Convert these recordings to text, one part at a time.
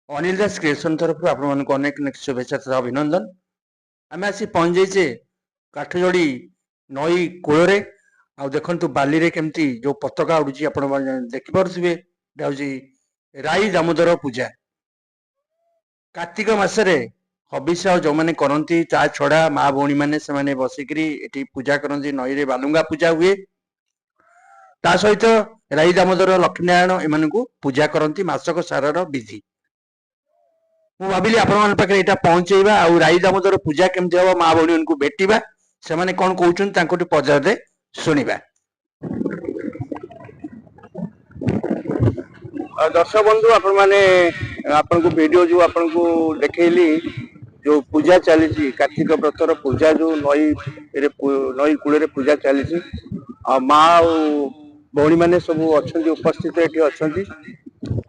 Anil Das creation ତରଫରୁ ଆପଣମାନଙ୍କୁ ଅନେକ ଅନେକ ଶୁଭେଚ୍ଛା ତଥା ଅଭିନନ୍ଦନ। ଆମେ ଆସି ପହଞ୍ଚିଯାଇଛେ କାଠଯୋଡ଼ି ନଈ କୂଳରେ। ଆଉ ଦେଖନ୍ତୁ, ବାଲିରେ କେମିତି ଯୋଉ ପତାକା ଉଡୁଛି, ଆପଣ ଦେଖିପାରୁଥିବେ। ଏଇଟା ହଉଛି ରାଇ ଦାମୋଦର ପୂଜା। କାର୍ତ୍ତିକ ମାସରେ ହବିଷ ଯୋଉମାନେ କରନ୍ତି, ତା ଛଡା ମା ଭଉଣୀ ମାନେ ସେମାନେ ବସିକିରି ଏଠି ପୂଜା କରନ୍ତି। ନଈରେ ବାଲୁଙ୍ଗା ପୂଜା ହୁଏ, ତା ସହିତ ରାଇ ଦାମୋଦର, ଲକ୍ଷ୍ମୀନାରାୟଣ ଏମାନଙ୍କୁ ପୂଜା କରନ୍ତି। ମାସକ ସାରର ବିଧି। ମୁଁ ଭାବିଲି ଆପଣମାନଙ୍କ ପାଖରେ ଏଇଟା ପହଞ୍ଚେଇବା ଆଉ ରାଇ ଦାମୋଦର ପୂଜା କେମିତି ହବ, ମା ଭଉଣୀମାନଙ୍କୁ ଭେଟିବା, ସେମାନେ କଣ କହୁଛନ୍ତି ତାଙ୍କଠୁ ପଚାରେ ଶୁଣିବା। ଦର୍ଶକ ବନ୍ଧୁ, ଆପଣମାନେ, ଆପଣଙ୍କୁ ଭିଡିଓ ଯୋଉ ଆପଣଙ୍କୁ ଦେଖେଇଲି, ଯୋଉ ପୂଜା ଚାଲିଛି, କାର୍ତ୍ତିକ ବ୍ରତର ପୂଜା, ଯୋଉ ନଈରେ, ନଈ କୂଳରେ ପୂଜା ଚାଲିଛି ଆଉ ମା ଆଉ ଭଉଣୀ ମାନେ ସବୁ ଅଛନ୍ତି, ଉପସ୍ଥିତ ଏଠି ଅଛନ୍ତି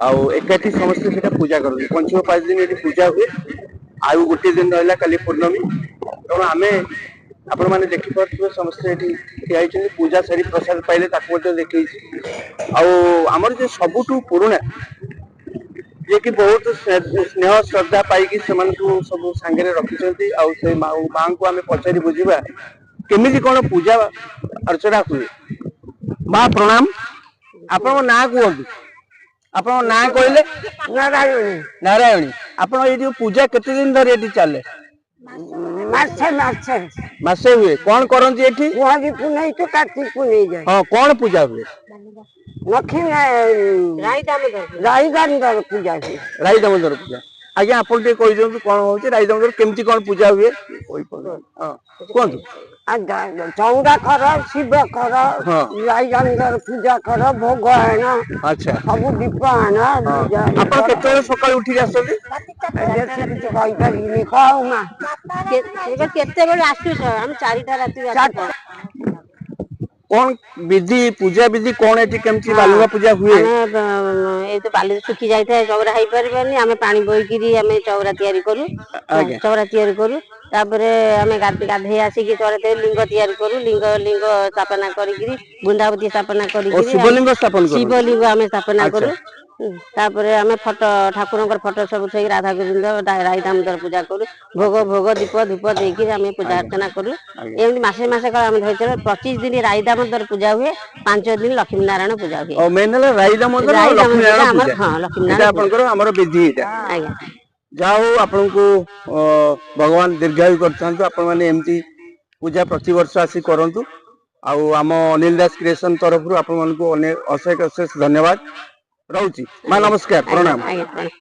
ଆଉ ଏକାଠି ସମସ୍ତେ ସେଟା ପୂଜା କରନ୍ତି। ପଞ୍ଚୁକ 5 ଦିନ ଏଠି ପୂଜା ହୁଏ ଆଉ ଗୋଟିଏ ଦିନ ରହିଲା, କାଲି ପୂର୍ଣ୍ଣମୀ। ତେଣୁ ଆମେ, ଆପଣମାନେ ଦେଖିପାରୁଥିବେ, ସମସ୍ତେ ଏଠି ଠିଆ ହେଇଛନ୍ତି। ପୂଜା ସାରି ପ୍ରସାଦ ପାଇଲେ, ତାକୁ ମଧ୍ୟ ଦେଖେଇଛି। ଆଉ ଆମର ଯେ ସବୁଠୁ ପୁରୁଣା, ଯିଏକି ବହୁତ ସ୍ନେହ ଶ୍ରଦ୍ଧା ପାଇକି ସେମାନଙ୍କୁ ସବୁ ସାଙ୍ଗରେ ରଖିଛନ୍ତି, ଆଉ ସେ ମାଙ୍କୁ ଆମେ ପଚାରି ବୁଝିବା କେମିତି କଣ ପୂଜା ଅର୍ଚ୍ଚନା ହୁଏ। ମା, ପ୍ରଣାମ। ଆପଣଙ୍କ ନାଁ କୁହନ୍ତୁ। ଆପଣଙ୍କ ନାଁ କହିଲେ? ନାରାୟଣୀ। ନାରାୟଣୀ। ଆପଣ ଏଇ ଯୋଉ ପୂଜା କେତେ ଦିନ ଧରି ଏଠି ଚାଲେ? ମାସେ ମାସେ। ମାସେ ହୁଏ। କଣ କରନ୍ତି ଏଠି? କୁଆଁରୀ ପୁନେଇ ଟୁ କାର୍ତ୍ତିକ ପୁନେଇ ଯାଏ। ହଁ, କଣ ପୂଜା ହୁଏ? ଲକ୍ଷ୍ମୀ ରାଇ ଦାମୋଦର ପୂଜା ହୁଏ। ରାଇ ଦାମୋଦର ପୂଜା। ଆଜ୍ଞା, ଆପଣ ଟିକେ କହିଦିଅନ୍ତୁ କଣ ହଉଛି, ରାଇ ଦାମୋଦର କେମିତି କଣ ପୂଜା ହୁଏ। ହଁ, କୁହନ୍ତୁ। ଚଉରା କର, ଶିବ କର, ରାଇ ଦାମୋଦର ପୂଜା କର, ଭୋଗ ଆଣ, ସବୁ ଦୀପ ଆଣ। ଆପଣ କେତେବେଳେ ସକାଳୁ ଉଠିକି ଆସନ୍ତି? କିଛି କହିପାରିବିନି, କହ ମା। କେତେବେଳେ ଆସୁଛ? ଆମେ 4ଟା ରାତିରୁ ଆସୁ। କଣ ବିଧି, ପୂଜା ବିଧି କଣ ଏଠି, କେମିତି ବାଲୁଙ୍ଗା ପୂଜା ହୁଏ? ଆମେ ଏଇ ତ ବାଲି ଶୁଖି ଯାଇଥାଏ, ଚଉରା ହେଇପାରିବନି। ଆମେ ପାଣି ବୋହିକିରି ଆମେ ଚଉରା ତିଆରି କରୁ। ଚଉରା ତିଆରି କରୁ, ତାପରେ ଆମେ ଗାଧେଇ ଆସିକି ଚଉରା ତିଆରି, ଲିଙ୍ଗ ତିଆରି କରୁ। ଲିଙ୍ଗ ସ୍ଥାପନା କରିକିରି, ବୃନ୍ଦାବତୀ ସ୍ଥାପନା କରିକିରି, ଶିବଲିଙ୍ଗ ସ୍ଥାପନ, ଶିବଲିଙ୍ଗ ଆମେ ସ୍ଥାପନା କରୁ। ତାପରେ ଆମେ ଫଟୋ, ଠାକୁରଙ୍କର ଫଟୋ ସବୁ ଥୋଇକି ରାଧା ଗୋବିନ୍ଦ, ରାଇ ଦାମୋଦର ପୂଜା କରୁ। ଭୋଗ, ଦୀପ, ଧୂପ ଦେଇକିରି ଆମେ ପୂଜା ଅର୍ଚ୍ଚନା କରୁ। ଏମିତି ମାସେ ମାସେ କାଳ ଆମେ ଧରିଚାଲୁ। 25 ଦିନ ରାଇ ଦାମୋଦର ପୂଜା ହୁଏ, 5 ଦିନ ଲକ୍ଷ୍ମୀ ନାରାୟଣ ପୂଜା ହୁଏ। ମେନ୍ ହେଲା ରାଇ ଦାମୋଦର, ଲକ୍ଷ୍ମୀ ଆମର। ହଁ, ଲକ୍ଷ୍ମୀ ନାରାୟଣ ଆପଣଙ୍କର ଆମର ବିଧି ଏଇଟା। ଆଜ୍ଞା। ଯାହା ହଉ, ଆପଣଙ୍କୁ ଭଗବାନ ଦୀର୍ଘାୟୁ କରିଥାନ୍ତୁ। ଆପଣମାନେ ଏମିତି ପୂଜା ପ୍ରତିବର୍ଷ ଆସି କରନ୍ତୁ। ଆଉ ଆମ ଅନିଲ ଦାସ କ୍ରିଏସନ ତରଫରୁ ଆପଣମାନଙ୍କୁ ଅନେକ ଅଶେଷ ଅଶେଷ ଧନ୍ୟବାଦ। ରହୁଛି ମା, ନମସ୍କାର, ପ୍ରଣାମ। ଆଜ୍ଞା, ପ୍ରଣାମ।